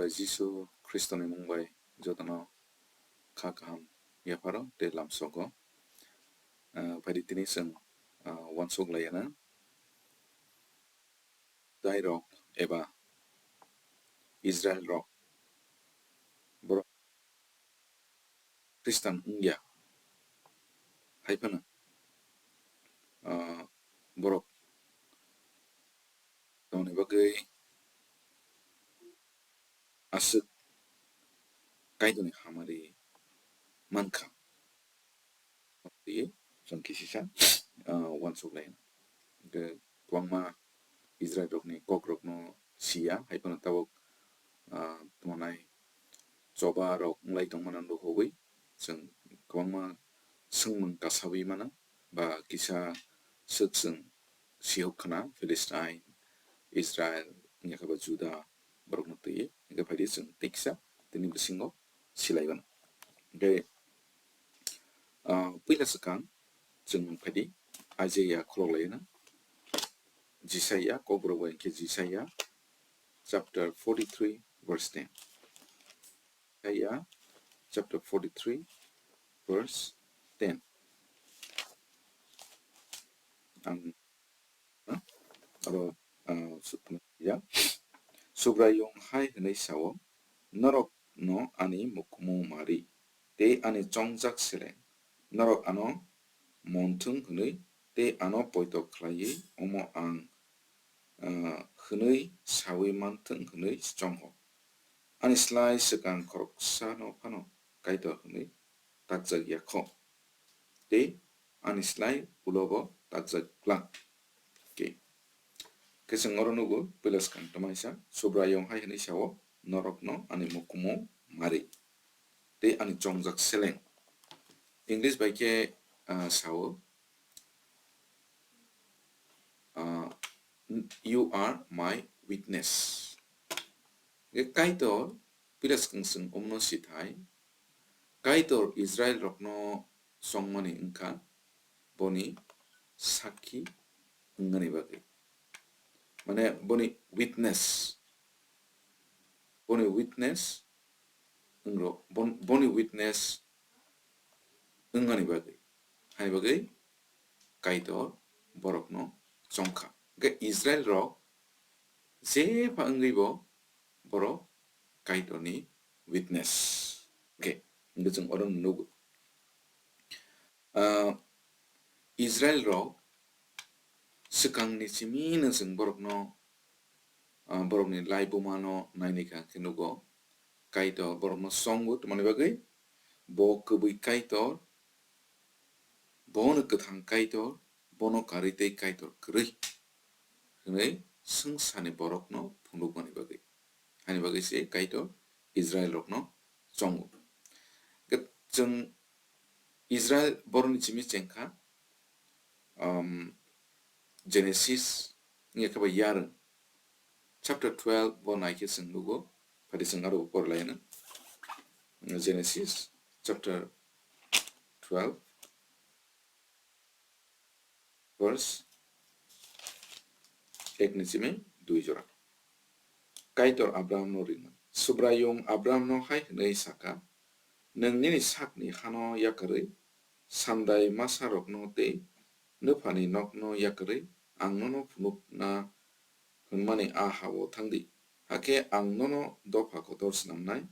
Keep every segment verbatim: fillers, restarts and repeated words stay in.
Jisu Khristoni mung bai jotono kha kaham yapharo tei lamsogo. Ah, phaidi tini chwng, ah, uansuk laiyana. Judai rok eba Israel rok borok Khristan wngya hai phano, ah, borok tongni bagwi aswk Kaitorni hamari mankha. Tei chwng kisisa, ah, uansuk lai. Hwnkhe kwbangma Israel rokni kok rokno siya, hai phano tabuk, ah, tongmani choba rok wng lai tongmani nukhugwi chwng kwbangma swngmung kasawi mano, ba kisa swk chwng sihok khna Philistine, Israel, wngya khe ba Juda borokno twiwi. Hwnkhe phaidi chwng tei kisa tini bisingo silai mano. Hwnkhe, ah, puila swkang chwng phaidi Isaiah khulok lai na. Jisaiya, Kokborok bai hwnkhe Jisaiya chapter forty-three verse ten. Isaiah chapter forty-three verse ten. Ang, ha? Aro, ah, su-, ya. Subraiyung hai hwnwi sao, "Norokno ani mukumu mari, tei ani chongjak seleng, norok ano monthung hwnwi tei ano poito khlaiwi omo ang, ah, hwnwi saui manthung hwnwi chongo. Ani slai swkang khoroksano phano Kaitor hwnwi takjak ya kho, tei ani slai ulo bo takjak glak." Khe, khe chwng oro nugo, puila swkang tamaisa, Subraiyung hai hwnwi sao, "Norokno ani mukumu mari, tei ani chongjak seleng." English bai khe, ah, sao, ah, "You are my witness." Hwnkhe Kaitor, puila swkang chwng omono sithai, Kaitor Israel rokno chongmani wngkha boni sakhi wngnani bagwi. Mane boni witness, boni witness wngrok, bon-, boni witness wngnani bagwi, hai bagwi Kaitor borokno chongkha. Hwnkhe Israel rok jepha wngwi bo borok Kaitorni witness. Hwnkhe, hwnkhe chwng oro nugo. Ah, Israel rok swkangni simi no chwng borokno, ah, borokni laibuma no naini kha khe nugo. Kaitor borokno chongo tongmani bagwi, bo kwbwi Kaitor, bono kwthang Kaitor, bono karwi tei Kaitor kwrwi hwnwi swngcharni borokno phunukmani bagwi. Hani bagwi se Kaitor Israel rokno chongo. Hwnkhe chwng Israel borokni simi chengkha, um, Genesis wngya khe ba yarwng chapter twelve bo naikhe chwng nugo, phadi chwng aro bo porlaina. Genesis chapter twelve, verse ek ni simi dui jora. Kaitor Abrahamno ringmani. Subraiyung Abrahamno hai hwnwi saka, "Nwng nini sakni hano yakarwi, sandai masarokno tei nwphani nokno yakarwi ang nono phunukna hwnmani a ha-o thang di. Hakhe ang nono dopha kotor snamnai,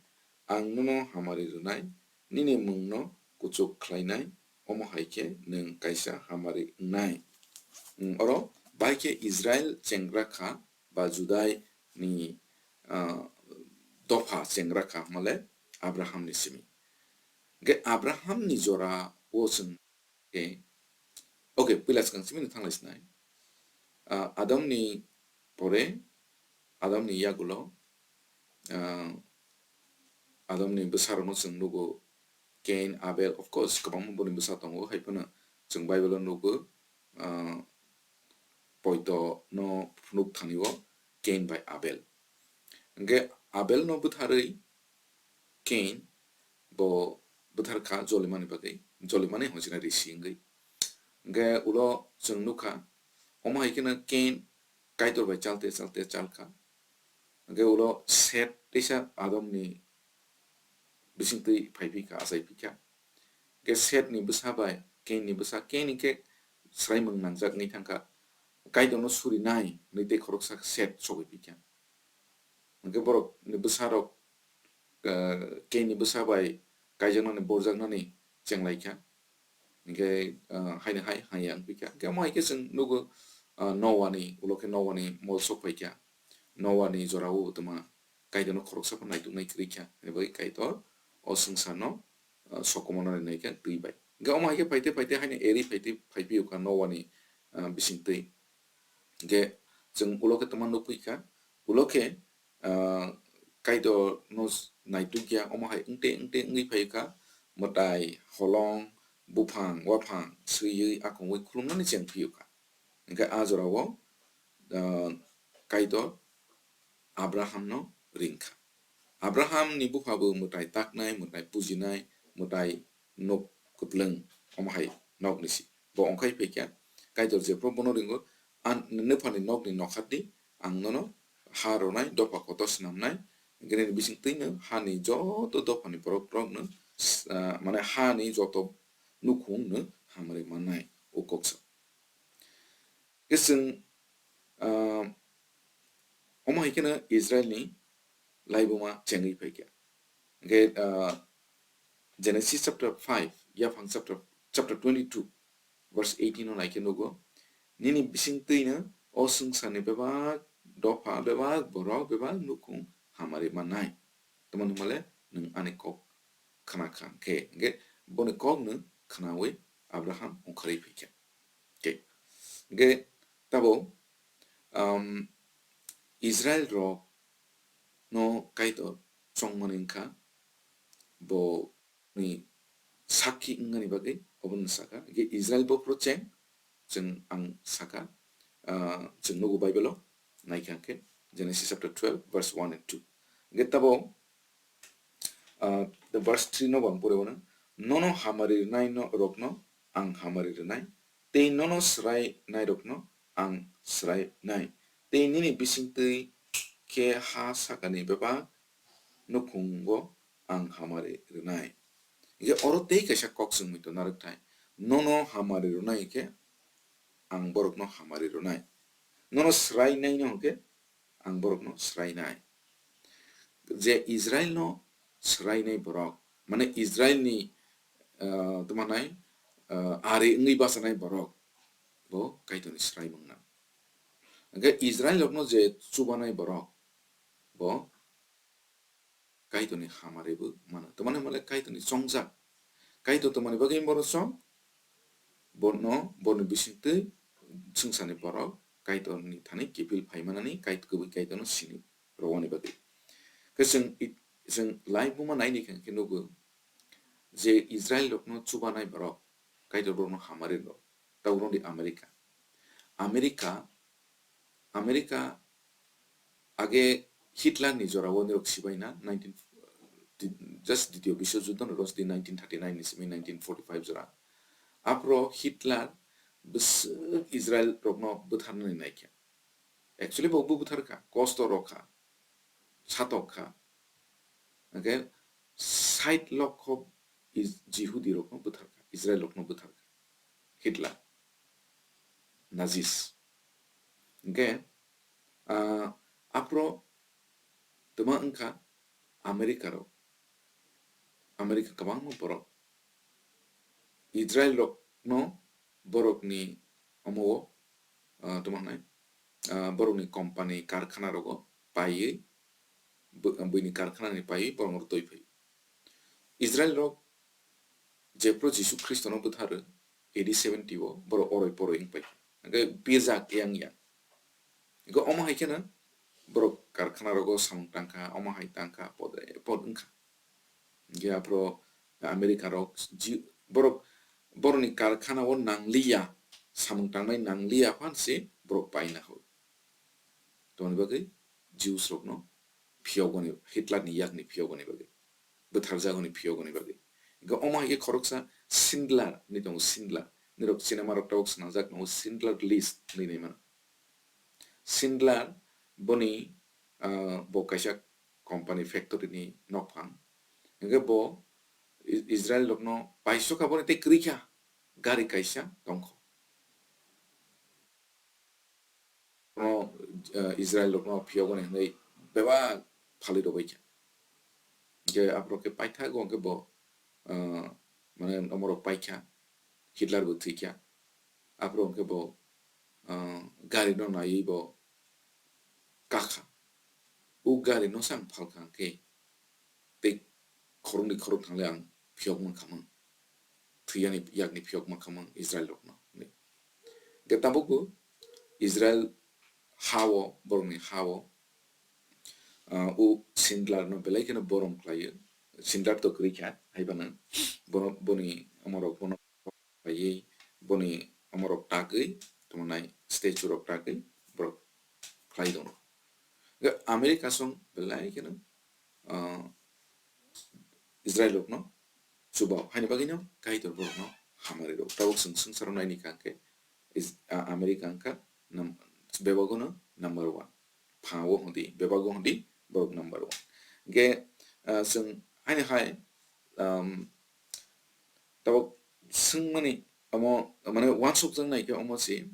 ang nono hamari rwnai, nini mungno kuchuk khlainai, omo hai khe nwng kaisa hamari wngnai." Hmm, oro bai khe Israel chengra kha ba Judai ni, ah, dopha chengra kha hwnmale Abraham ni simi. Hwnkhe Abraham ni jora o chwng khe, okay, puila swkang simi no thanglai sinai. Ah, Adam ni pore, Adam ni yagulo, ah, Adam ni bwsa rokno chwng nugo, Cain, Abel, of course, kwbangma boni bwsa tongo, hai phano chwng Bible o nugo, ah, poito no phunuk thani o Cain bai Abel. Hwnkhe Abel no bwtharwi Cain bo bwthar kha jolimani bagwi, jolimani hwnjina risi wngwi. Hwnkhe ulo chwng nukha, omo hai kheno Cain Kaitor bai chalte chalte chal kha. Hwnkhe ulo Set teisa Adomni bisingtwi phaiphikha, achaipikha. Hwnkhe Setni bwsa bai Cainni bwsa, Cain hwnkhe swraimung nangjak wngwi thangkha, Kaitorno surinai hwnwi tei khoroksa Set sogwi phikha. Hwnkhe borokni bwsarok, ah, Cainni bwsa bai kaijaknani borjaknani chenglaikha. Hwnkhe, ah, haino hai hamya wngpikha. Hwnkhe omo hai khe chwng nugo, ah, Noani, ulo khe Noani mol sok phaikha. Noani jorao tongma Kaitorno khoroksa phano naituknai kwrwi kha, hwnwi bagwi Kaitor o swngcharno, ah, sokomornani naikha twi bai. Hwnkhe omo hai khe phaite phaite haino eri phaite phaiphiyokha Noani, ah, bisingtwi. Hwnkhe chwng ulo khe tongma nukphi kha, ulo khe, ah, Kaitorno naitukya, omo hai wngte wngte wngwi phaikha, mwtai, holong, buphang, waphang swiwi akungwi khulumnani chengphiyokha. Hwnkhe a jorao, ah, Kaitor Abrahamno ringkha. Abrahamni buphabo mwtai taknai, mwtai pujinai, mwtai nok kwplwng, omo hai nokni si. Bo ongkhai phaikha, Kaitor jephru bono ringo, "Ang nwphani nokni nokha di, ang nono ha rwnai, dopha kotor swnamnai, hwnkhe nini bisingtwino hani joto dophani borok rokno, ah, mane hani joto nukhungno hamari mannai," o kok sa. Khe chwng, ah, omo hai kheno Israelni laibuma chengwi phaikha. Hwnkhe, ah, Genesis chapter five, yaphang chapter, chapter twenty-two, verse eighteen o naikhe nugo, "Nini bisingtwino o swngcharni bebak dopha, bebak borok, bebak nukhung hamari mannai." Tamoni hwnmale nwng ani kok khna kha khe, hwnkhe boni kokno khnawi Abraham ongkharwi phaikha. Khe, hwnkhe tabo, um, Israel rokno Kaitor chongmani wngkha, bo ni sakhi wngmani bagwi obono sakha. Hwnkhe Israel bophuru cheng, chwng ang sakha, ah, chwng nugo Bible-o naikha khe Genesis chapter twelve, verse one and two. Hwnkhe tabo, ah, the verse three no bo ang pore mano, "Nono hamari rwnai no rokno ang hamari rwnai, tei nono swrainai rokno ang swrainai, tei nini bisingtwi khe ha sakani bebak nukhungo ang hamari rwnai." Hwnkhe oro tei kaisa kok swngmwi tong narwkthai, "Nono hamari rwnai khe ang borokno hamari rwnai, nono swrainai no hwnkhe ang borokno swrainai." Je Israelno swrainai borok, mane Israelni, ah, tamo hwnai, ah, ari wngwi bachanai borok, bo Kaitorni swraimung nang. Hwnkhe Israel rokno je chubanai borok, bo Kaitorni hamari bo mano. Tamani hwnmale Kaitorni chongjak. Kaitor tamani bagwi borok chong? Bono, borokni bisingtwi swngcharni borok Kaitorni thani kiphil phaimanani, Kait-, kubui Kaitorno sini rwani bagwi. Khe chwng i-, chwng laibuma naini khe nugo je Israel rokno chubanai borok, Kaitor borokno hamari rw. Tabuk rwdi America. America, America age Hitler ni jorao nirok sibaina nineteen, just Ditiyo Biswojuddo ni rosdi nineteen thirty-nine ni simi nineteen forty-five jora. Aphro Hitler bwswk Israel rokno bwtharnani naikha. Actually bo bwtharkha, kosto rokha, satok kha. Hwnkhe sait lokho Is-, Jihudi rokno bwtharkha, Israel rokno bwtharkha Hitler, Nazis. Hwnkhe, ah, aphro twma wngkha America rok, America kwbangma borok Israel rokno borokni omo o, ah, tamo hwnai, ah, borokni company karkhana rogo paiwi, bo-, buini karkhana ni paiwi borok rok twi phai. Israel rok jephru Jisu Khristo no bwtharo A D seventy o borok oroi poroi wng pai. Hwnkhe bijak yang yang. Hwnkhe omo hai kheno borok karkhana rogo samung tangkha, omo hai tangkha, pod, pod wngkha. Hwnkhe aphro America rok ji-, borok, borokni karkhana o nangliya, samung tangnai nangliya phan se borok paina hor. Tamoni bagwi Jews rokno phiyogoni, Hitler ni yakni phiyogoni bagwi, bwtharjagoni phiyogoni bagwi. Hwnkhe omo hai khe khoroksa Schindler ni tongo, Schindler. Nirok cinema rok tabuk swnamjak tongo, Schindler List hinwi nai mano. Schindler boni ah, bo kaisa company factory ni nokphang. Hingke bo I-, Israel rokno paisok aboni tei kwrwi kha gari kaisa tongkho. Bono, ah, Israel rokno phiyogoni hwnwi bebak phalwi rwbaikha. Je aphuru khe paithago hwnkhe bo, ah, mane omorok paikha, Hitler bo thwikha. Aphuru hwnkhe bo, ah, gari no naiwi bo kakha. O gari no sang phalkha hwnkhe tei khoroknwi khoroktham le ang phiyok mankhamung. Thwiyani yakni phiyok mankhamung Israel rokno. Hwnkhe tabukbo Israel ha-o, borokni ha-o, ah, o Schindler no belai kheno borom khlaio. Schindler to kwrwi kha, hai phano bono, boni omorok bono khlaiwi, boni omorok tagwi, tamo nai statue rok tagwi borok khlai tongo. Hwnkhe America song belai kheno, ah, Israel rokno chubao. Haini bagwino Kaitor borokno hamari rw. Tabuk chwng swngcharo naini kha hwnkhe Is-, ah, America wngkha nam-, bebagono number one. Pha-o hwndi, bebago hwndi borok number one. Hwnkhe, ah, chwng haini hai, um, tabuk swngmani omo, mane, uansukjaknai khe omo se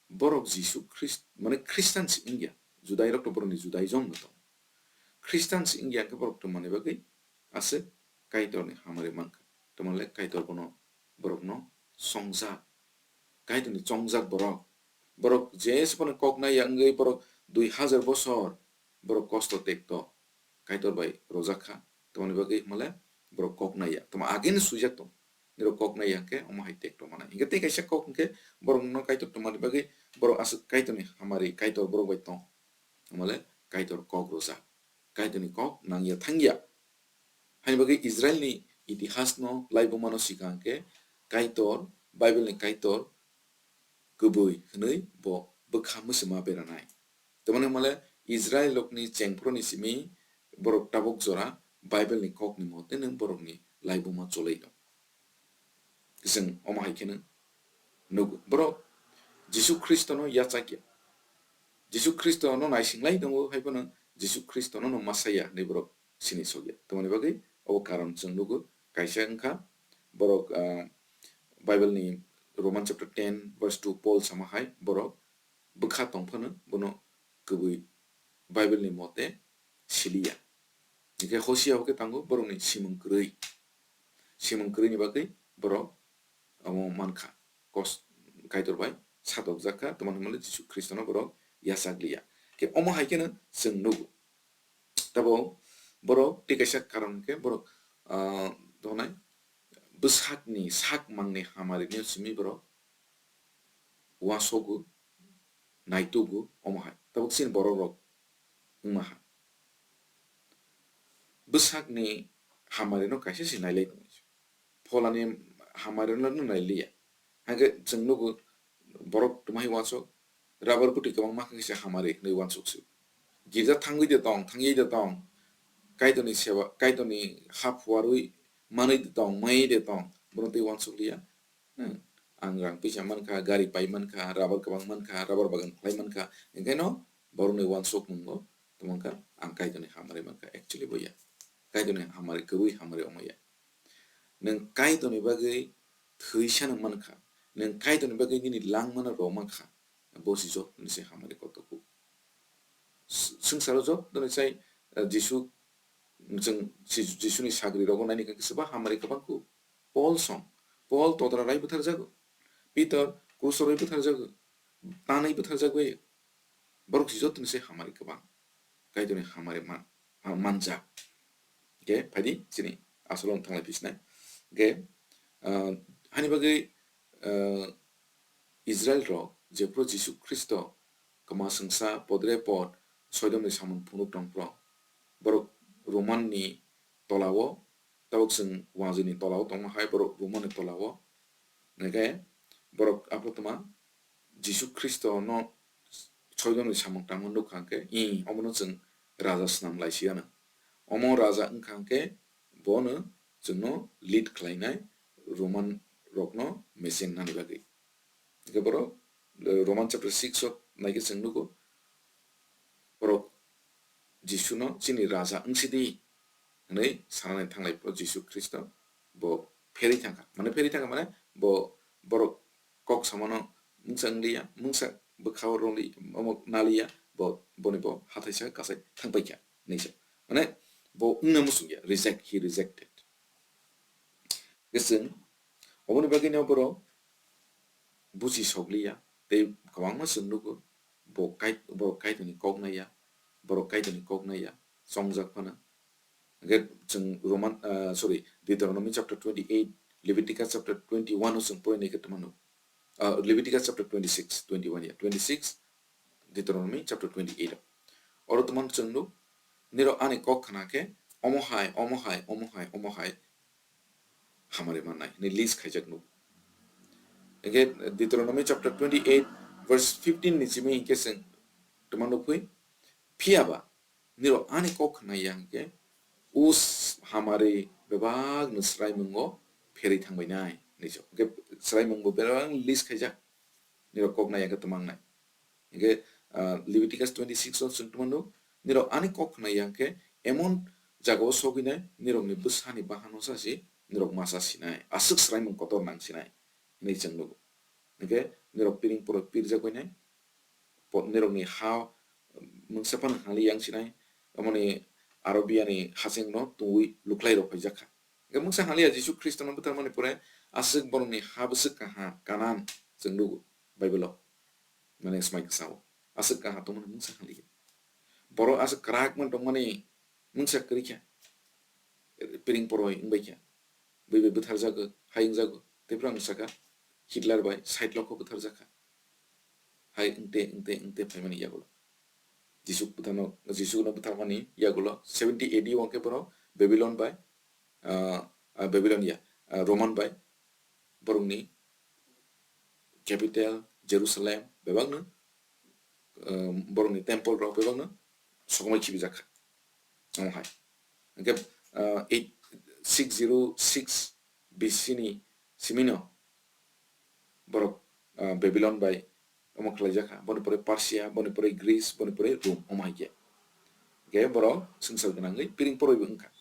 borok Jisu Khrist-, mane, Khristan se wngya. Judairok to borokni Judaism no tongo. Khristan se wngya khe borok tongmani bagwi aswk Kaitorni hamari mankha. Tongmani le Kaitor bono borokno chongjak. Kaitorni chongjak borok. Borok jesphano kok naiya wngwi borok dui hajar bosor borok kosto tekto Kaitor bai rwjak kha. Tongmani bagwi hwnmale borok kok naiya. Tongma ageni swijak tong. Nirok kok naiya hwnkhe omo hai tekto manai. Hwnkhe tei kaisa kok hwnkhe borokno Kaitor tongmani bagwi borok aswk Kaitorni hamari Kaitor borok bai tong. Hwnmale Kaitor kok rwjak. Kaitorni kok nangya thangya. Haini bagwi Israelni itihasno laibumano swikang khe Kaitor, Bible-ni Kaitor kwbwi hwnwi bo bwkha mwswma beranai. Tamoni hwnmale Israel rokni chengphuruni simi borok tabuk jora Bible-ni kokni mote nwng borokni laibuma cholai tong. Chwng omo hai kheno nugo. Borok Jisu Khristono yachakya. Jisu Khristono naising lai tongo, hai phano Jisu Khristono no Messiah hinwi borok sini sokya. Tamoni bagwi obo karon chwng nugo. Kaisa wngkha borok, ah, Bible-ni Roman chapter ten verse two Paul sama hai borok bwkha tong phano bono kwbwi Bible-ni mote siliya. Hingkhe Hosia bo khe tango borokni simung kwrwi. Simung kwrwini bagwi borok omo mankha. Kos-, Kaitor bai satokjak kha, tongmani hwnmale Jisu Khristono borok yachak liya. Khe omo hai kheno chwng nugo. Tabo borok tei kaisa karon khe borok, ah, donai bwsakni sak mangni hamari ni simi borok uansukgo, naitugo, omo hai. Tabuk chini borok rok wngma ha. Bwsakni hamari no kaisa se nailai tongwi se. Pholani hamari no nailiya. Hake chwng nugo borok tuma hai uansuk, rubber bwtwi kwbangma khe se hamari hinwi uansuk se. Girja thangwi de tong, thangwi de tong, Kaitorni seba, Kaitorni ha phuarwi manwi de tong, maiwi de tong, bono tei uansuk liya. Hmm. Ang rang pisa mankha, gari pai mankha, rubber kwbang mankha, rubber bagan khlai mankha, hingkhe no borokni uansukmungo tongmankha, ang Kaitorni hamari mankha. Actually bo ya. Kaitorni hamari kwrwi hamari omo ya. Nwng Kaitorni bagwi thwisano mankha, nwng Kaitorni bagwi nini langmano rw mankha, bo se joto ni se hamari kotor kuk. S-, swngcharo joto ni sai, eh, Jisu, chwng si-, Jisuni sagri rogo naini khe kwbangma hamari kwbang kuk. Paul song, Paul todra rai bwtharjago, Peter kruso rai bwtharjago, tanwi bwtharjagwi. Borok se joto ni se hamari kwbang. Kaitorni hamari man-, man-, manjak. Hingkhe phaidi chini asolo wng thanglai phisnai. Hingkhe, ah, hani bagwi, ah, Israel rok jephuru Jisu Khristo kwma swngsa podre pod soidomni samung phunuk tong phuru borok Roman ni tola o, tabuk chwng wngajini tola o tongma hai borok Roman ni tola o. Hingkhe borok aphuru tongma Jisu Khristo no soidomni samung tangma nukha hwnkhe, ih, omono chwng raja snam laisi ano. Omo raja wngkha hwnkhe bono chwngno lead khlainai Roman rokno machine nani bagwi. Hwnkhe borok, eh, Roman chapter six o naikhe chwng nugo, borok Jisuno chini Raja wng sidi hwnwi sanani thanglai phuru Jisu Khristo bo pherwi thangkha. Mane pherwi thangkha mane bo borok kok samano mungsa wngliya, mungsa bwkhao rwngli omo naliya, bo boni bo hathaisa kasai thangpaikha hinwi sa. Mane bo wngna muchungya, reject, he rejected. Khe chwng oboni bagwino borok buchi sokliya, tei kwbangma chwng nugo, bo Kait-, borok Kaitorni kok naiya, borok Kaitorni kok naiya, chongjak phano. Hwnkhe chwng Roman, ah, sorry, Deuteronomy chapter twenty-eight, Leviticus chapter twenty-one o chwng porinai khe tongmano. Ah, Leviticus chapter twenty-six, twenty-one ya, twenty-six, Deuteronomy chapter twenty-eight o. Oro tongmano chwng nuk, nirok ani kok khna khe omo hai, omo hai, omo hai, omo hai hamari mannai hinwi list khaijak nuk. Hwnkhe Deuteronomy chapter twenty-eight verse fifteen ni simi hinkhe chwng tongmano nukphi, phiya ba nirok ani kok khna ya hwnkhe, us hamari bebak no swraimungo pherwi thangbainai hinwi sa. Hwnkhe swraimung bo bebak list khaijak, nirok kok naiya khe twmangnai. Hwnkhe, ah, Leviticus twenty-six o chwng tongmano, nirok ani kok khna ya hwnkhe emon jagao sogwinai nirokni bwsani bahano sa se nirok masa sinai, aswk swraimung kotor nang sinai hinwi chwng nugo. Hwnkhe nirok piring poroi pirjak bainai, po-, nirokni ha mungsa phano hali yang sinai, omoni Arabia ni hacheng no tungwi luklai rok phaijak kha. Hwnkhe mungsa haliya Jisu Khristo no bwtharmani pore aswk borokni ha bwswk kaha Kanan chwng nugo Bible o, mane swmai kwchao aswk kaha tongmani mungsa haliya. Borok aswk kwrak man tongmani mungsa kwrwi kha, piring poroi wngbai kha. Bui bai bwtharjago, hai wngjago. Tei phano ang sakha, Hitler bai sait lokho bwtharjakha. Hai wngte, wngte, wngte phaimani yagulo. Jisu bwthano, Jisu no bwtharmani yagulo seventy A D o hwnkhe borok Babylon bai, ah, ah, Babylon ya, ah, Roman bai borokni capital Jerusalem bebakno, ah, borokni temple rok bebakno sokomai khibijakha. Omo hai. Hwnkhe, ah, eight, six zero six B C ni simino borok, ah, Babylon bai omo khlaijakha. Boni pore Persia, boni pore Greece, boni pore Rome, omo hai khe. Hwnkhe borok swngchar gwnangwi piring poroibo wngkha.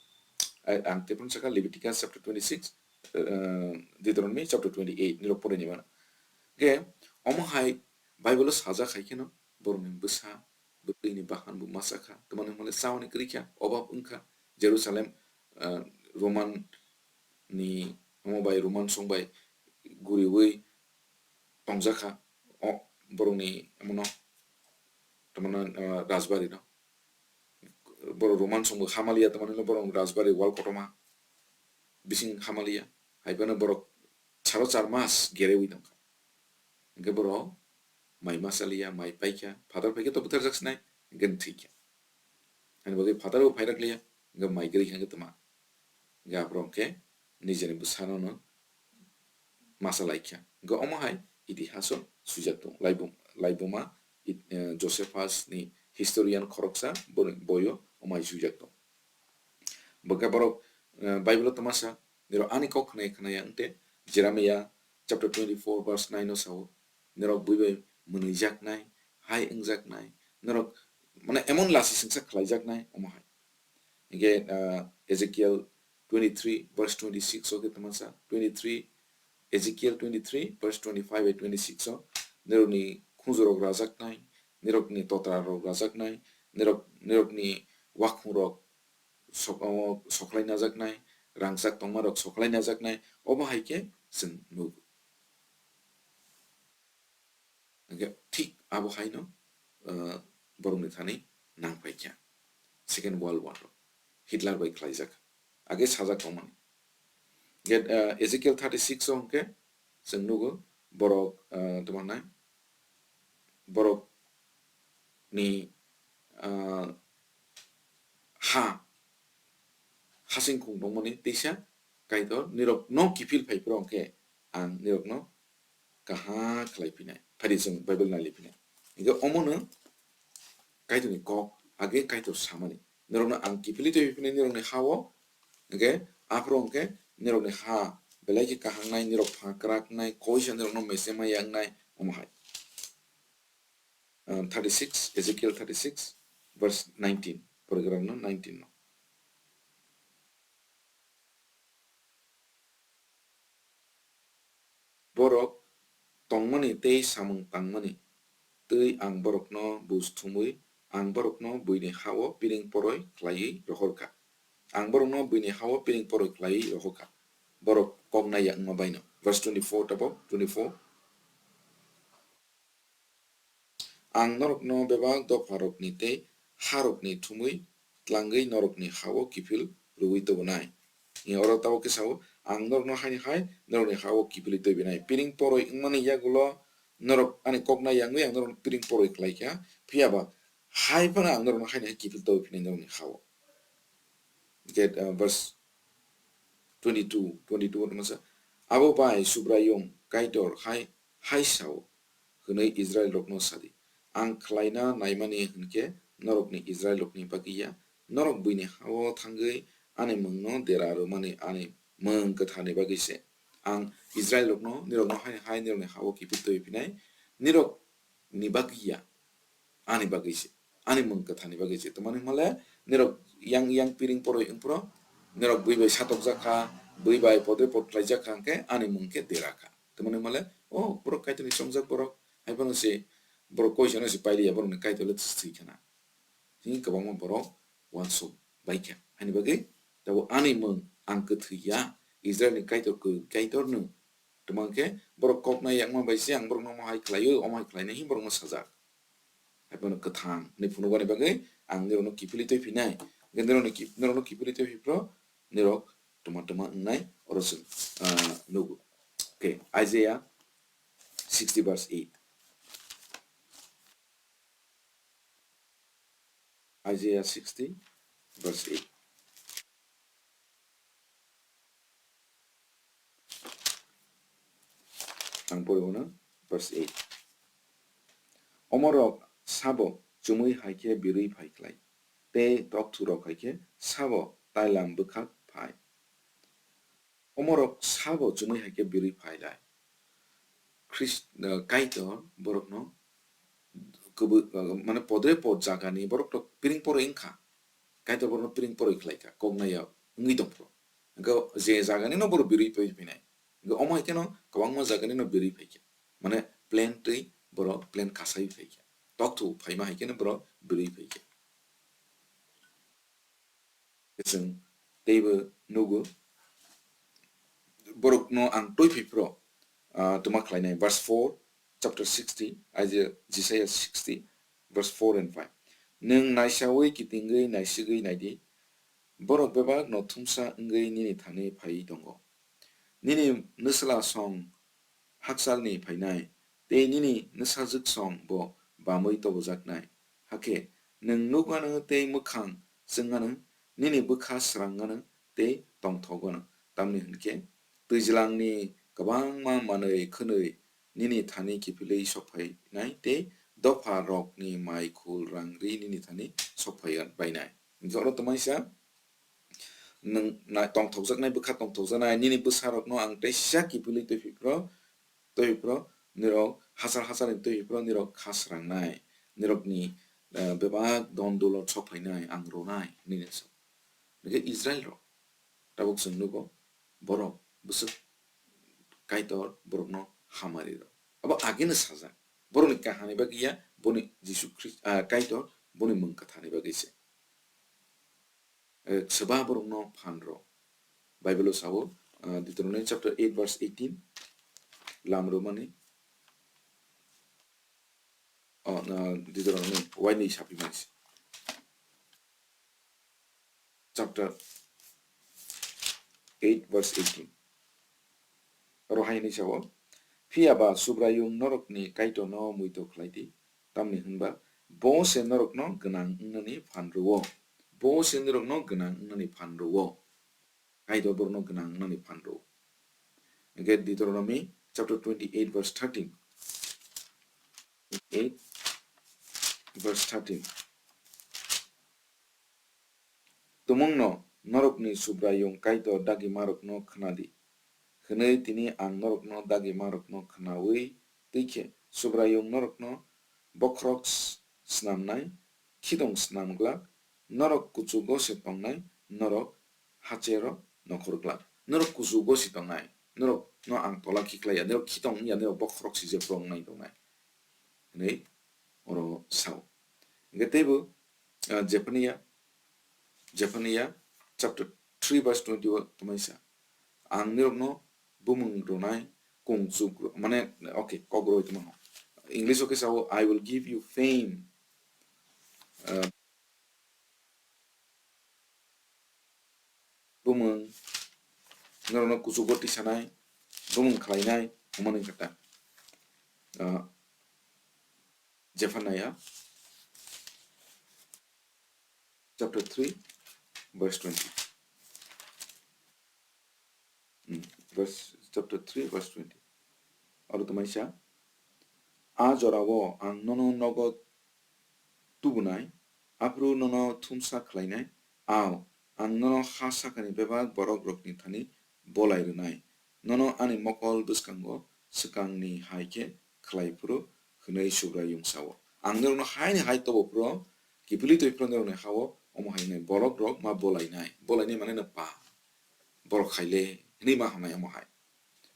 Ai, ang tei phano sakha Leviticus chapter twenty-six, ah, Deuteronomy chapter twenty-eight nirok porinai mano. Hwnkhe omo hai Bible o sajak hai kheno borokni bwsa bwtwini bahan bo masa kha, twmani hwnle chaoni kwrwi kha, obab wng kha. Jerusalem, ah, Roman ni, omo bai Roman song bai guriwi tongjak kha, o borokni omono, twmano, ah, rajbari no. Borok Roman song bo hamaliya, twmani hwnle borok rajbari wall kotorma bising hamaliya, hai phano borok saro char mas gerewi tongkha. Hwnkhe borok mai ma chaliya, mai paikha, phatar phaikhe to bwtharjak sinai, hwnkhe thwikha. Ani bagwi phatar bo phairak liya, hwnkhe mai kwrwi kha hwnkhe twma. Hwnkhe aphuru hwnkhe nijeni bwsano no masa laikha. Hwnkhe omo hai itihaso swijak tongo. Laibum-, laibuma it-, eh, Josephus ni historian khoroksa boni boyo omo hai swijak tongo. Bo khe borok, eh, Bible o twma sa, nirok ani kok khwnai khwnai ya wngte, Jeremiah chapter twenty-four verse nine o sao, nirok bui bai mwnwijaknai, hai wngjaknai, nirok mane emon lasi singsa khlaijaknai, omo hai. Hingke, ah, Ezekiel twenty-three verse twenty-six o khe twma sa, twenty-three, Ezekiel twenty-three verse twenty-five bai twenty-six o, nirokni khunjurok rajaknai, nirokni totrarok rajaknai, nirok, nirokni wakhungrok sok-, o, soklai najaknai, rangchak tongmarok soklai najaknai, obo hai khe chwng nugo. Hingke thik abo haino, ah, borokni thani nangphaikha Second World War o, Hitler bai khlaijak, age sajak tongmani. Hingke, ah, Ezekiel thirty-six o hingke chwng nugo borok, ah, tongmanai, borokni, ah, ha, hasing khung tongmani teisa Kaitor nirokno kiphil phai phuru hingke ang nirokno kaha khlai phinai, phaidi chwng Bible nai li phinai. Hingke omono Kaitorni kok, age Kaitor samani. Nirokno ang kiphilwi twi phinai nirokni ha-o, hingke aphuru hingke nirokni ha belai khe kahangnai, nirok pha kwraknai, koisa nirokno mechema yaknai, omo hai. Um, thirty-six, Ezekiel thirty-six, verse nineteen. Paragraph no nineteen no. Borok tongmani tei samung tangmani twi ang borokno buj thumwi, ang borokno buini ha-o piring poroi khlaiwi rohor kha. Ang borokno buini ha-o piring poroi khlaiwi rohor kha. Borok kok nai ya wngma baino. Verse twenty-four tabok, twenty-four. Ang norokno bebak dopharokni tei harokni thumwi tlangwi norokni ha-o kiphil rwui tubunai. Oro tabok khe sao, ang norokno haini hai norokni ha-o kiphilwi tubinai. Piring poroi wngmani yagulo norok ani kok nai ya wngwi ang norokno piring poroi khlai kha, phiya ba hai phano ang norokno haini hai kiphil tubui phinai norokni ha-o. Get, uh, verse twenty-two, twenty-two o tongmasa, "Abo bai Subraiyung Kaitor hai, hai sao, hwnwi Israilrokno sadi, 'Ang khlaina naimani hwn khe norokni Israilrokni bagwi ya, norok buini ha-o thangwi ani mungno dera rwmani ani mung kwtharni bagwi se. Ang Israilrokno, nirokno hai, hai nirokni ha-o kiphil twi phinai, nirokni bagwi ya, ani bagwi se, ani mung kwtharni bagwi se.' Tamani hwnmale nirok yang, yang piring poroi wngphro, nirok bui bai satokjak kha, bui bai podre pod khlaijak kha, hwnkhe ani mung khe dera kha. Tamani hwnmale, o borok Kaitorni chongjak borok, hai phano se borok koisano se pailiya, borokni Kaitor le thwi khana. Tini kwbangma borok uansuk bai kha. Haini bagwi tabuk ani mung ang kwthwi ya, Israilni Kaitor kwrwi Kaitor nwng. Tamo khe borok kok nai yakma bai se ang borokno omo hai khlaio, omo hai khlainai hwnwi borokno sajak. Hai phano kwthang hwnwi phunukmani bagwi ang nirokno kiphilwi twi phinai. Hwnkhe nirokni ki-, nirokno kiphilwi twi phiphro nirok twma twma wngnai, oro chwng, ah, nugo. Okay, Isaiah sixty verse eight. Isaiah sixty verse eight. Ang pori hwnna verse eight. Omorok sabo chumui hai khe birui phai khlai, tei tokthurok hai khe sabo tailam bwkhak phai. Omorok sabo chumui hai khe birui phai lai. Khrist-, uh, Kaitor borokno kwbwi, uh, mane podre pod jagani borok to piring poroi wngkha. Kaitor borokno piring poroi khlai kha, kok nai ya wngwi tong phuru. Hwnkhe je jagani no borok birui phai phinai. Hwnkhe omo hai kheno kwbangma jagani no birui phai kha. Mane plan twi borok plan kasai phai kha. Tokthuk phaima hai kheno borok birui phai kha. Chwng teibo nugo. Borokno ang twi phiphro, ah, twma khlainai. Verse four, chapter sixty, Isaiah, Isaiah sixty, verse four and five. Nwng naisaui kitingwi naisigwi naidi, borok bebak no thumsa wngwi nini thani phaiwi tongo. Nini nwsla song hakchalni phainai, tei nini nwsajwk song bo bamwi tobojaknai. Hakhe nwng nukgano tei mwkhang chwngano, nini bwkha srangano tei tongthokgano. Tamni hwnkhe twijlangni kwbangma manwi khwnwi nini thani kiphilwi sokphainai tei dopha rokni mai khul rang ri nini thani sokphai bainai. Hwnkhe oro twmaisa nwng na-, tongthokjaknai, bwkha tongthokjaknai, nini bwsarokno ang teisa kiphilwi twiphipro, twiphipro, nirok hachal hachalni twiphipro, nirok kha srangnai, nirokni, eh, bebak don dulot sokphainai ang rwnai, nini sa-, hwnkhe Israilrok tabuk chwng nugo, borok bwswk Kaitor borokno hamari rw. Abo ageno sajak, borokni kahani bagwi ya, boni Jisu Khristo, ah, Kaitor boni mung kwtharni bagwi se. Eh, swba borokno phan rw. Bible-o sao, ah, Deuteronomy chapter eight verse eighteen, lam rwmani, oh, ah, Deuteronomy waini saphimani se. Chapter eight verse eighteen. Oro hai hwnwi sao, "Phiya ba Subraiyung norokni Kaitorno muitu khlai di, tamni hwnba bo se norokno gwnang wngnani phan rw-o, bo se norokno gwnang wngnani phan rw-o." Kaitor borokno gwnang wngnani phan rw-o. Hwnkhe Deuteronomy chapter twenty-eight verse thirteen. Eight verse thirteen. Tumungno norokni Subraiyung Kaitor dagimarokno khna di, hwnwi tini ang norokno dagimarokno khnaui twi khe Subraiyung norokno bokhorok s-, snamnai, khidong snam glak, Norok kuchugo se tongnai, norok hachero nokhor glak. Norok kuchugo se tongnai, norok no ang tola khiklai ya, norok khitong wngya, norok bokhorok sijak rok wngnai tongnai. Hinwi oro sao. Hingke teibo, ah, Jephaniya, Jephaniya chapter three verse twenty o tongmani sa. Ang nirokno bumung rwnai kung chuk ro-, mane, okay, kok roi tongmano. English o khe sao, "I will give you fame." Ah, bumung, norokno kuchugo tisanai, bumung khlainai, omo wngkha ta. Ah, Jephaniah chapter three, verse twenty. Hmm, verse, chapter three, verse twenty. Aro tongmani sa, "A jorao ang nono nogo tubunai, aphuru nono thumsa khlainai, ao ang nono ha sakani bebak borokrokni thani bolai rwnai, nono ani mokol bwskango swkangni hai khe khlai phuru," hwnwi Subraiyung sao. Ang norokno haini hai tobo phuru, kiphilwi twi phuru norokni ha-o, omo hai hwnwi borokrok ma bolainai. Bolainai mane no pa. Borok khaile hwnwi ma hamnai omo hai.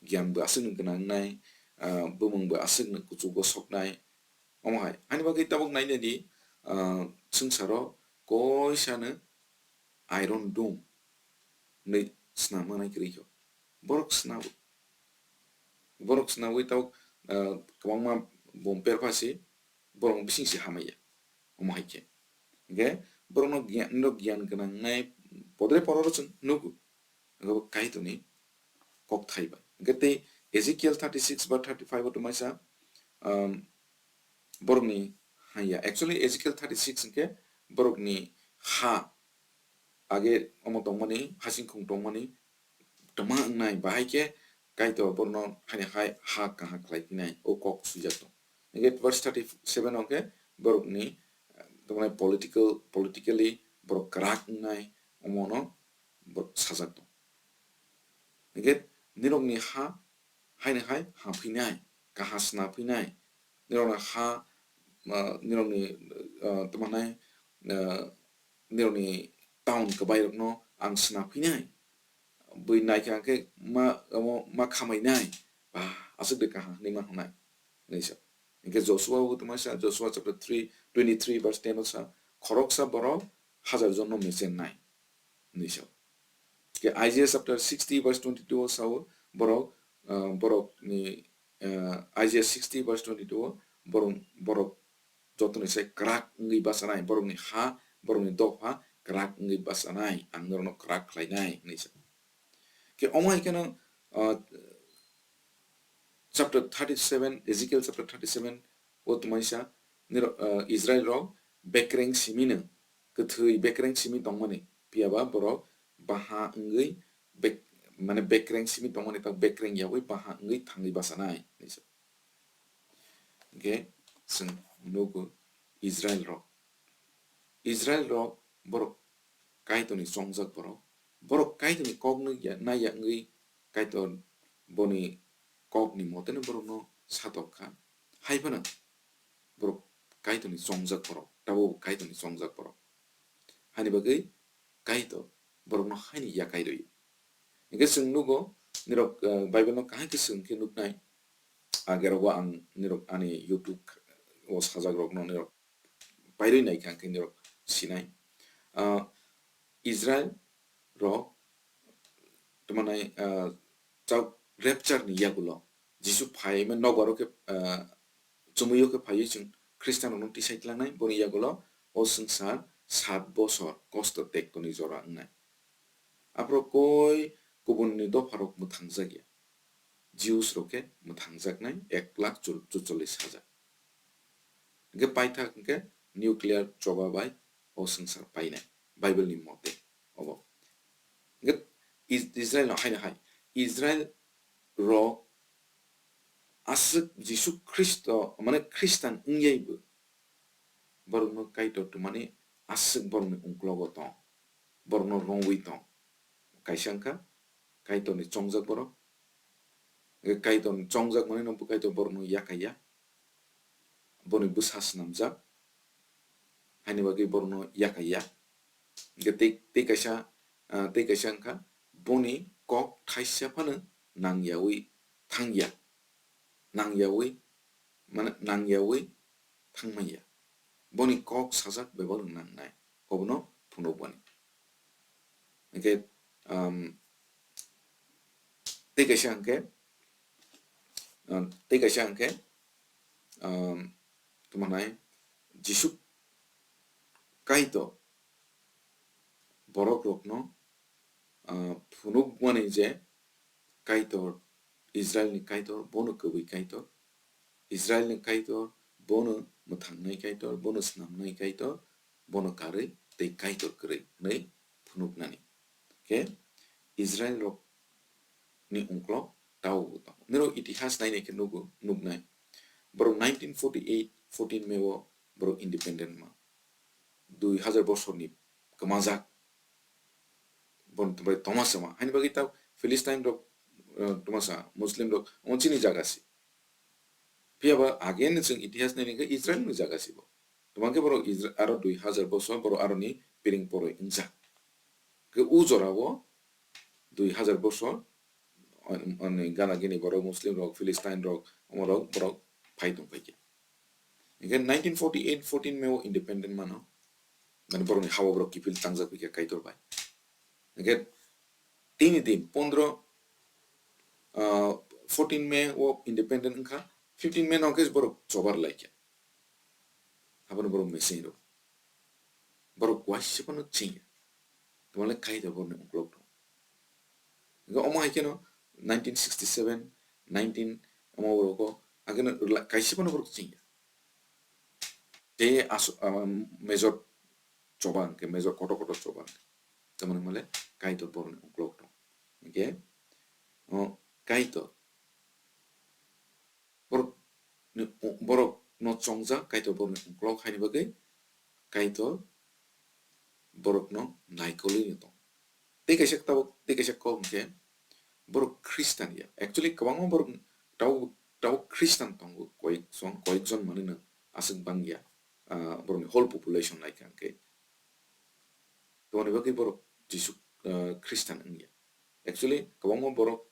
Giyan bo aswkno gwnang wngnai, ah, bumung bo aswkno kuchugo soknai. Omo hai. Ani bagwi tabuk nainani, ah, swngcharo koisano iron dome hwnwi snam manai kwrwi kho. Borok snabo. Borok snabwi tabuk, ah, kwbangma bom perpha se borok bising se hamya. Omo hai khe. Hingke borokno giyan, norok giyan gwnang nai podre pororo chwng nugo. Hingke bo Kaitorni kok thai bai. Hingke tei Ezekiel thirty six ba thirty five o tongmani sa, um, borokni haya. Actually, Ezekiel thirty six hingke borokni ha, age omo tongmani, hasingkhung tongmani, tongma wngnai, bahai khe Kaitor borokno haini hai ha kaham khlai phinai, o kok swijak tong. Hingke verse thirty seven o khe borokni, eh, tongmani political, politically borok kwrak wngnai, omono borok sajak tong. Hingke nirokni ha haini hai ha phinai, kaha sna phinai, nirokni ha, ah, nirokni, ah, tamo hinai, ah, nirokni town kwbairokno ang sna phinai, bui naikha khe ma, omo ma khamainai, ba, aswk de kaha hinwi ma hwnai, hinwi sa. Hingke Joshua bo tongmani sa, Joshua chapter three, twenty three verse ten o sa, "Khoroksa borok hajar jonno mechennai," hinwi sa. Ke Isaiah chapter sixty verse twenty two o sao, borok, ah, borokni, ah, Isaiah sixty verse twenty two o borok, borok jotoni sai kwrak wngwi bachanai, borokni ha, borokni dopha kwrak wngwi bachanai, ang norokno kwrak khlainai, hinwi sa. Ke omo hai kheno, ah, chapter thirty seven, Ezekiel chapter thirty seven o tongmani sa, nirok, ah, Israel rok bekreng simi no, kwthwi bekreng simi tongmani, phiya ba borok baha wngwi bek-, mane bekreng simi tongmani, tak bekreng yawi baha wngwi thangwi bachanai, hinwi sa. Hingke chwng nugo Israel rok. Israel rok borok Kaitorni chongjak borok. Borok Kaitorni kok nukya, naiya wngwi Kaitor boni kokni moteno borokno satok kha. Hai phano borok Kaitorni chongjak borok, tabuk Kaitorni chongjak borok. Haini bagwi Kaitor borokno haini yakai rwi. Hingke chwng nugo, nirok, eh, Bible no kaham khe chwng khe nuknai. Agerogo ang nirok ani YouTube o sajak rokno nirok pairwi naikha, hingke nirok sinai. Ah, Israel rok tongmani, ah, chak rapture ni yagulo Jisu phaima nokbar o khe, ah, chumui o khe phaiwi chwng Khristian rokno tisai tlangnai, boni yagulo o swngchar sat bosor kosto tekto ni jora wngnai. Aphuru koi kubun ni dopha rok mwthangjakya, Jews rok khe mwthangjaknai ek lakh chuchollish hajar. Hingke paithak hingke nuclear choba bai o swngchar painai, Bible ni mote obo. Hingke Is-, Israel no haino hai, Israel rok aswk Jisu Khristo, mane Khristan wngyaibo, borokno Kaitor tongmani aswk borokni ungklogo tong, borokno rongwi tong. Kaisa wngkha Kaitorni chongjak borok, Kaitorni chongjak manwi no Kaitor borokno yakaiya, boni bwsa swnamjak, haini bagwi borokno yakaiya. Hingke tei, tei kaisa, ah, tei kaisa wngkha, boni kok thaisa phano nangyawi thangya, nangyawi, mane nangyawi thangmanya. Boni kok sajak bebak nangnai, obono phunukmani. Hingke, um, tei kaisa hingke, um, tei kaisa hingke, um, tongmanai Jisu Kaitor borok rokno, ah, phunukmani je Kaitor, Israelni Kaitor, bono kwbwi Kaitor, Israelni Kaitor, bono mwthangnai Kaitor, bono snamnai Kaitor, bono karwi tei Kaitor kwrwi hwnwi phunuknani. Khe Israel rok ni ungkolog tao bo tongo. Nirok itihas nainai khe nugo, nuknai. Borok nineteen forty-eight, fourteen May o borok independent ma. Dui hazar bosorni kwmajak. Bon, bai tongma sama. Haini bagwi tao Philistine rok, eh, tongma sa, Muslim rok, omo chini jaga si. Phiya ba again chwng itihas nainai khe Israel ni jaga si bo. Tongma khe borok Isra-, aro dui hazar bosor borok aroni piring poroi wngjak. Khe o jora o dui hazar bosor, on-, oni gana gini borok Muslim rok, Philistine rok, omo rok borok phai tong phai khe. Hingke nineteen forty-eight, fourteen May o independent mano. Mane borokni ha o borok kiphil tangjak bai khe Kaitor bai. Hingke tini din pondro, ah, fourteen May o independent wngkha, fifteen May no khe borok chobar lai khe. Abono borok machine rok. Borok waisa phano chengya. Tongmale Kaitor borokni ungkolog tongo. Hingke omo hai kheno nineteen sixty-seven, nineteen omo borok o, hakhe no la-, kaisa phano borok chengya. Tei aso-, ah, major choba hingke, major kotor kotor choba hingke. Tamoni hwnmale Kaitor borokni ungkolog tongo. Hingke, o, Kaitor borok ni, borok no chongjak, Kaitor borok ni ungkolog haini bagwi Kaitor borok no naikolwi no tong. Tei kaisa tabuk, tei kaisa kok hingke borok Christian ya. Actually, kwbangma borok tabuk, tabuk Christian tongo, koyek jon, koyek jon manwi no aswk bang ya, ah, borok ni whole population naikha hingke. Tongoni bagwi borok Jisu, ah, Christian wngya. Actually, kwbangma borok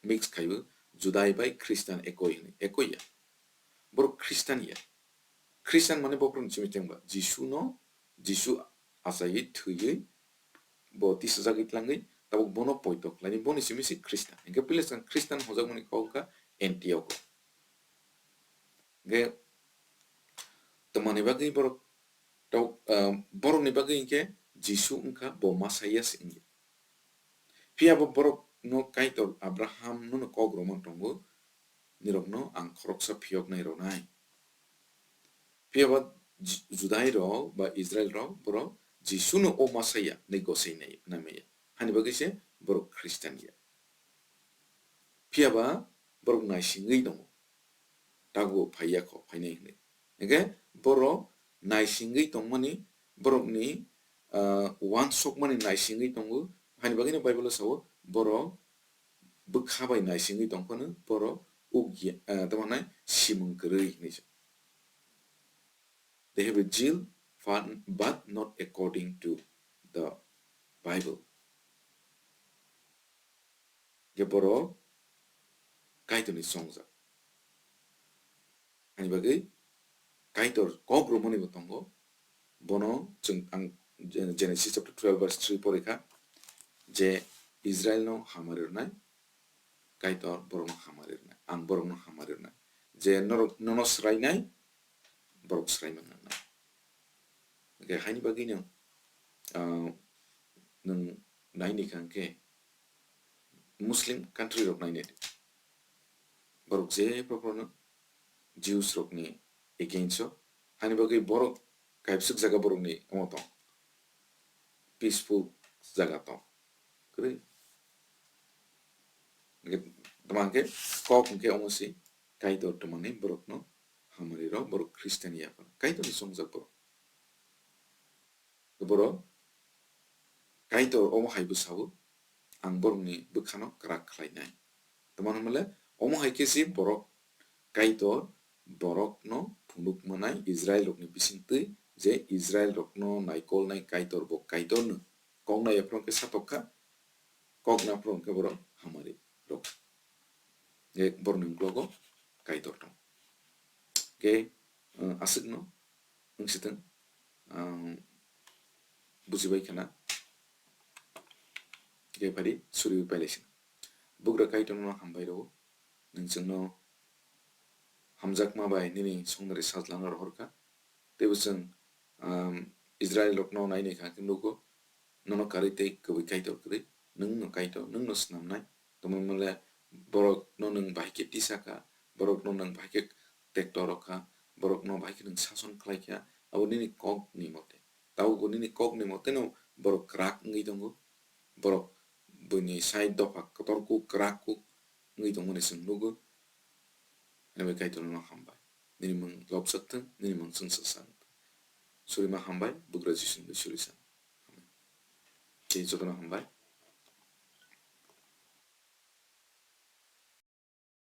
mix khaiwi Judai bai Christian ekoi hwnwi, ekoi ya. Borok Christian ya. Christian mane bokrokni simi chengba Jisu no, Jisu achaiwi thwiwi bo tisajagwi tlangwi tabuk bono poito khlaini, boni simi se Christian. Hingke Philistine Christian hojakmani kok wngkha Antioch. Hingke twmani bagwi borok Tau, ah, borokni bagwi hinkhe Jisu wngkha bo Masiah se wngya. Phiya bo borokno Kaitor Abraham nono kok rwma tongo, nirokno ang khoroksa phiyoknai rwnai. Phiya ba Ju-, Judai rok ba Israel rok borok Jisuno o Masiah hinwi gosai nai, nai maya. Hani bagwi se borok Christian ya. Phiya ba borok naisingwi tongo. Tago phaiya kho, phainai hinwi. Hingkhe borok naisingwi tongmani, borokni, ah, uansukmani naisingwi tongo. Haini bagwino Bible-o sao, borok bwkha bai naisingwi tongphano borok ugya, ah, tamo hwnai simung kwrwi hinwi sa. They have a zeal, but, but not according to the Bible. Hingkhe borok Kaitorni chongjak. Ani bagwi Kaitor kok rwmani bo tongo. Bono chwng ang Gen-, Genesis chapter twelve verse three porikha je Israelno hamari rwnai, Kaitor borokno hamari rwnai, ang borokno hamari rwnai. Je norok, nono swrainai, borok swraimang nangnai. Hingkhe haini bagwino, ah, nwng naini kha hingkhe Muslim country rok nainai di. Borok je proprono Jews rokni against o. Hani bagwi borok kaibswk jaga borokni omo tong. Peaceful jaga tong. Kwrwi. Hingkhe tamo hingkhe kok hingkhe omo se Kaitor tongmani borokno hamari rok, borok Christian ya phano. Kaitorni chongjak borok. Borok Kaitor omo hai bwsao, ang borokni bwkhano kwrak khlainai. Tamo hwnmale omo hai khe se borok Kaitor borokno phunuk manai Israel rokni bisingtwi je Israel rokno naikolnai Kaitor bo Kaitorno. Kok nai aphuru khe satok kha, kok naphuru khe borok hamari rok. Je borokni uklogo Kaitor tong. Khe, uh, aswkno wng sitwng, um, bujibai khana. Khe phari suri pailai sina. Bugra Kaitorno hambai rwo, nwng chwngno hamjakma bai nini songnari sajlano rohor kha. Teibo chwng, um, Israel rokno nainai kha khe nugo, nono karwi tei kwbwi Kaitor kwrwi, nwngno Kaitor, nwngno snamnai. Tongmani le borokno nwng bahai khe tisa kha, borokno nwng bahai khe tekto rw kha, borokno bahai khe nwng sason khlai kha, abo nini kokni mote. Tabukbo nini kokni moteno borok kwrak wngwi tongo, borok buini sai dopha kotor kuk kwrak kuk wngwi tongmani chwng nugo. Ani bai Kaitorno hambai. Nini mung lobjak thung, nini mung chwngsa sa wng thung. Surima hambai, Bugra Jisuni bai suri sa. Amen. Tei jotono hambai.